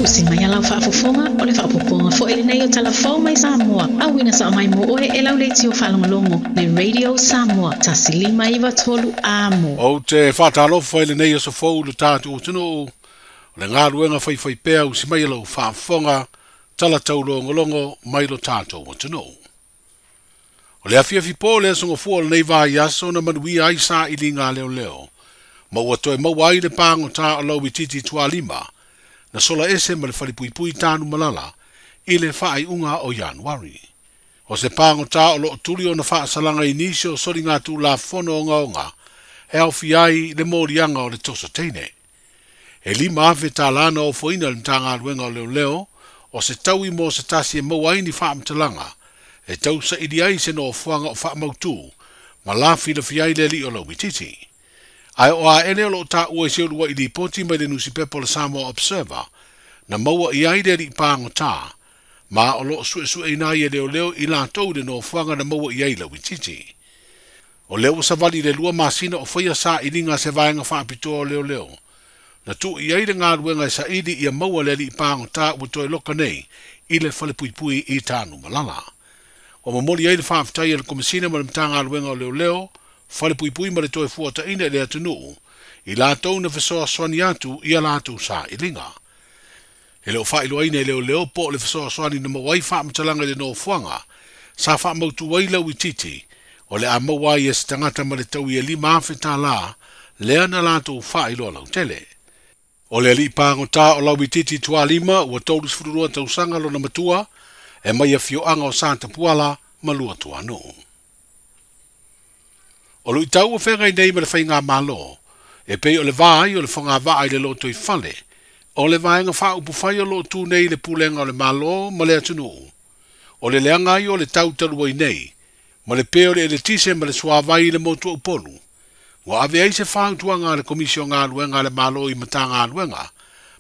Usi mai alau faafofoga o le faapopoga foi lenei o talafou mai Samoa. Auina sao mai mo oe e lau leitio faalogologo le Radio Samoa 1593 Amo. Ou te faatalofa i lenei aso fou le tatou atunuu, o le galuega faifaipea usi mai lau faafofoga tala taulogologo mai lo tatou atunuu. O le afiafi po le aso gafua o lenei vaiaso na manuia ai sailiga leoleo, ma ua toe maua ai le pagota o Lauitiiti Tualima, na sola ese ma le falepuipui Tanumalala i le faaiuga o Ianuari. O se pagota o loo tuli ona faasalaga i nisi o soliga tulafono ogaoga e aofia ai le moliaga o le toso teine. E 5,000 tālā na ofoina le Matagaluega o Leoleo o se taui mo se tasi e maua ai ni faamatalaga e tausaili ai se nofoaga o faamautu ma lafilafia ai le alii o Lauitiiti. Ae o aele o loo taua i se uluai lipoti mai le nusipepa o le Samoa Observer na maua i ai le alii pagota ma o loo suesueina ai e leoleo i latou le nofoaga na maua i ai Lauitiiti. O lea ua savali le 2 masina o faia sailiga se vaega faapitoa o leoleo na tuu i ai le galuega e saili ia maua le alii pagota ua toe loka nei i le falepuipui i Tanumalala. Ua momoli ai le faafetai a le Komesina ma le Matagaluega o Leoleo, falepuipui ma le toe fuataina i le atunuu, i latou na fesoasoani atu ia latou sailiga. E le o faailoaina e leoleo po o le fesoasoani na maua ai faamatalaga i le nofoaga, sa faamautu ai Lauitiiti, o le a maua ai e se tagata ma le taui e 5,000 tālā, lea na latou faailoa lautele. O le alii pagota o Lauitiiti Tualima ua 32 tausaga lona matua, e mai afioaga o Satapuala ma Luatuanuu. O luitau o feagai nei ma le faigamalo, e pei o le va ai o le fogavaa i le lotoifale, o le vaega faaupufai o loo tu nei i le pulega o le Malo ma le atunuu. O le leaga ai o le tau talu ai nei, ma le pē o le eletise ma le suavai i le motu o Upolu. Ua ave ai se fautuaga a le Komisi o Galuega a le Malo i Matagaluega,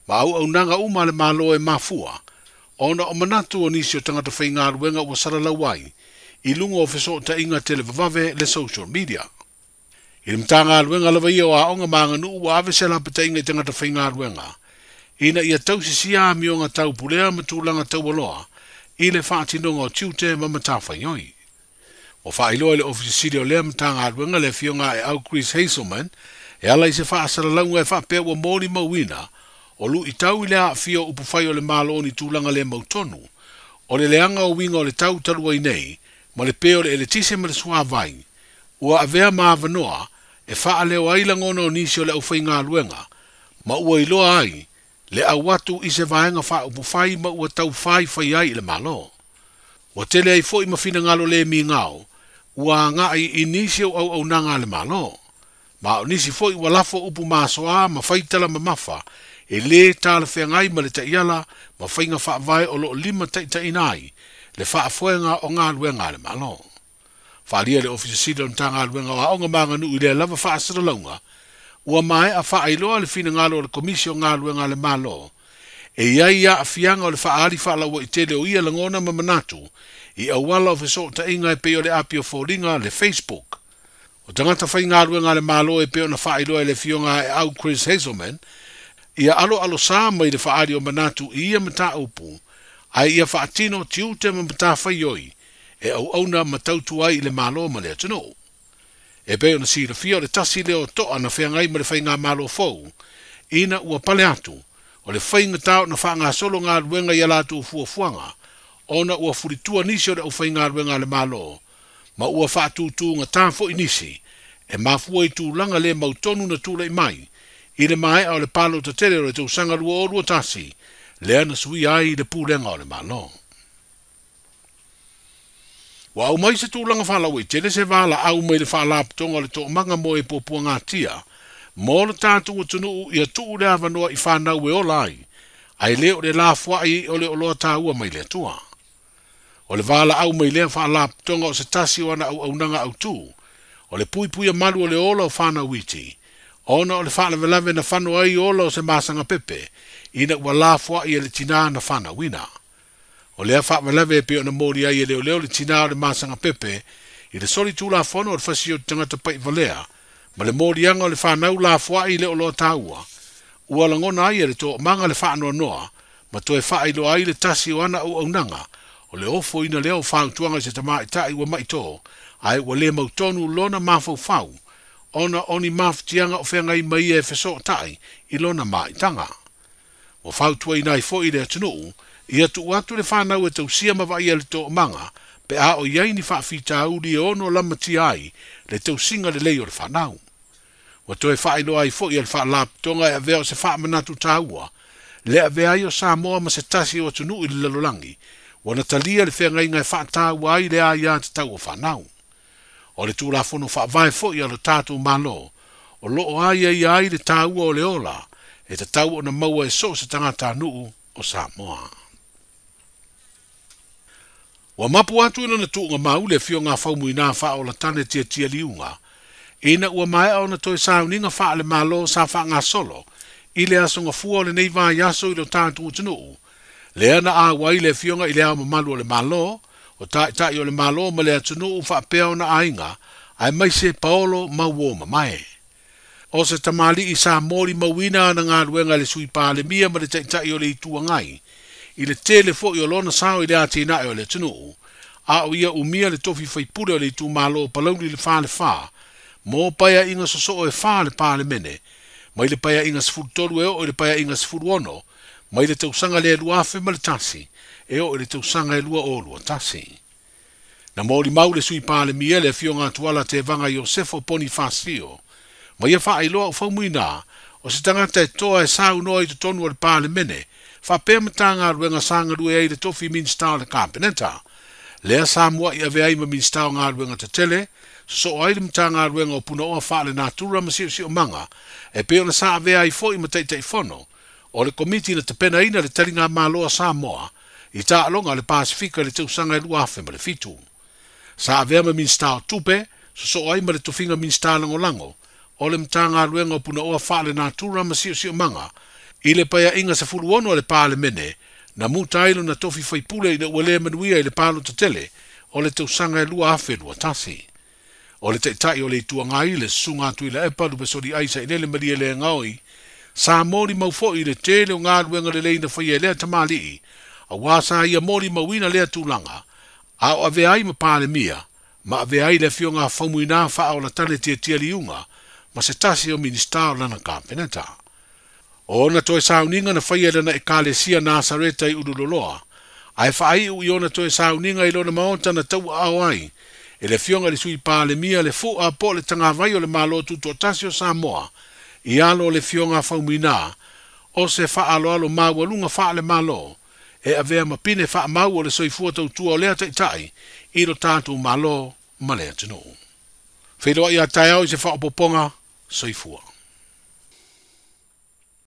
ma auaunaga uma a le Malo e mafua, ona o manatu o nisi o tagata faigaluega ua salalau ai, i luga o fesootaiga televavave le social media. I le Matagaluega lava ia o Aoga ma Aganuu ua ave se lapataiga i tagata faigaluega, ina ia tausisia amioga taupulea ma tulaga taualoa i le faatinoga o tiute ma matafaioi. Ua faailoa i le Ofisa Sili o lea Matagaluega le afioga e au Chris Hazelman, e ala i se faasalalauga e faapea ua molimauina o luitau i le aafia o upufai o le Malo ni tulaga le mautonu, o le leaga o uiga o le tau talu ai nei, ma le pē o le eletise ma le suavai, ua avea ma avanoa e faaleo ai lagona o nisi o le aufaigaluega, ma ua iloa ai le au atu i se vaega faaupufai ma ua taufaifai ai i le Malo. Ua tele ai foi ma finagalo le migao, ua agai i nisi o auaunaga a le Malo. Ma o nisi foi ua lafo upu masoa ma faitala mamafa, e lē talafeagai ma le taiala ma faiga faavae o loo lima taitaina ai le faafoega o galuega a le Malo. Faaalia le Ofisa Sili o le Matagaluega o Aoga ma Aganuu i lea lava faasalalauga, ua maea faailoa le finagalo o le Komisi o Galuega a le Malo, e i ai aafiaga o le faaali faalauaitele o ia lagona ma manatu i auala o fesootaiga e pei o le api o foliga le Facebook. O tagata faigaluega a le Malo e pei ona faailoa e le afioga e au Chris Hazelman, ia aloalosā mai le faaali o manatu i ia mataupu, ae ia faatino tiute ma matafaioi e auauna ma tautua ai i le Malo ma le atunuu. E pei ona silafia o le tasi lea o toa na feagai ma le faigamalo fou, ina ua pale atu o le faigatā ona faagasolo galuega ia latou fuafuaga, ona ua fulitua nisi o le aufaigaluega a le Malo, ma ua faatūtūgatā foi nisi, e mafua i tulaga le mautonu na tulai mai, i le maea o le palota tele o le tausaga 2021, lea na suia ai le pulega o le Malo. Ua aumai se tulaga faalauaitele se valaau mai le faalapotoga o le toomaga mo e puapuagatia, mo le tatou atunuu ia tuu le avanoa i fanau e ola ai, ae le o le lafoai o le oloa taua mai le Atua. O le valaau mai lea faalapotoga o se tasi o ana auaunaga autū, o le puipuia malu o le ola o fanau iti, ona o le faalavelave na fano ai ola o se masaga pepe, ina ua lafoai e le tinā na fanauina. O lea faalavelave e pei ona moli ai e leoleo le tinā o le masaga pepe, i le soli tulafono o le fasi o te tagata paivalea, ma le moliaga o le fanau lafoai i le oloa taua, ua lagona ai e le toomaga le faanoanoa, Ma toe faailoa ai le tasi o ana auaunaga, o le ofoina lea o fautuaga i se tamaitai ua maitō, ae ua le mautonu lona mafaufau, ona o ni mafatiaga o feagai ma ia e fesootai i lona maitaga. Ua fautuaina ai foi le atunuu, ia tuu atu le fanau e tausia ma vaaia le toomaga, pe a o i ai ni faafitauli e ono lamatia ai le tausiga lelei o le fanau. Ua toe faailoa ai foi e le Faalapotopotoga e avea o se faamanatu taua, le avea ai o Samoa ma se tasi o atunuu i le lalolagi, ua na talia le feagaiga e faataua ai le aia tatau o fanau. O le Tulafono Faavae foi a lo tatou Malo, o loo aiaia ai le taua o le ola, e tatau ona maua e so o se tagatanuu o Samoa. Ua mapu atu i lona tuugamau le afioga a Faumuina Faaolatane Tiatia Liuga, ina ua maea ona toe sauniga faale-Malo sa faagasolo i le aso Gafua o lenei vaiaso i lo tatou atunuu, lea na auai le afioga i le Ao Mamalu o le Malo, o Taitai o le Malo ma le atunuu faapea ona aiga, aemaise paolo ma uo mamae. O se tamalii sa molimauina ana galuega i le Sui Palemia ma le Taitai o le Itu Agai, i le tele foi o lona sao i le atinae o le atunuu, a o ia umia le tofi faipule o le itumalo o Palauli le Falefa, mo paeaiga sosoo e 4 le Palemene, mai le paeaiga 13 e oo i le paeaiga 16, mai le tausaga le 2001 e oo i le tausaga e 2021. Na molimau le Sui Palemia le afioga Tuala Tevaga Iosefo Ponifasio, ma ia faailoa o Faumuina, o se tagata e toa e saunoa i totonu o le Palemene, faapea Matagaluega sa galue ai le tofi Minisita o le Kapeneta. Lea sa muai avea ai ma Minisita o Galuega Tetele, sosoo ai le Matagaluega o Punaoa Faalenatura ma Siosiomaga, e pei ona sa avea ai foi ma Taitaifono o le Komiti na tapenaina le taligamalo a Samoa i taaloga a le Pasifika i le tausaga e 2007. Sa avea ma Minisita o Tupe, sosoo ai ma le tofiga Minisita Lagolago o le Matagaluega o Punaoa Faalenatura ma Siosiomaga i le paeaiga 16 o le Palemene, na muta ai lona tofi faipule ina ua le manuia i le palota tele o le tausaga e 2021. O le Taitai o le Itu Agai le Susuga Tuilaepa Lupesoli Sailele Malielegaoi, sa molimau foi i le tele o galuega lelei na faia e lea tamalii, auā sa ia molimauina lea tulaga, a o avea ai ma Palemia, ma avea ai le afioga a Faumuina Faaolatane Tiatia Liuga, ma se tasi o Minisita o lana Kapeneta. O ona toe sauniga na faia e lana ekalesia Nasareta i Ululoloa, ae faaiu i ona toe sauniga i lona maota na tauaao ai, e le afioga i le Sui Palemia le fua po o le tagavai o le Malo Tutoatasi o Samoa, i alo o le afioga a Faumuina, o se faaaloalo maualuga faale-Malo, e avea ma pine faamau o le soifua tautua o lea taitai i lo tatou Malo ma le atunuu. Feiloai a taeao i se faaopoopoga, soifua.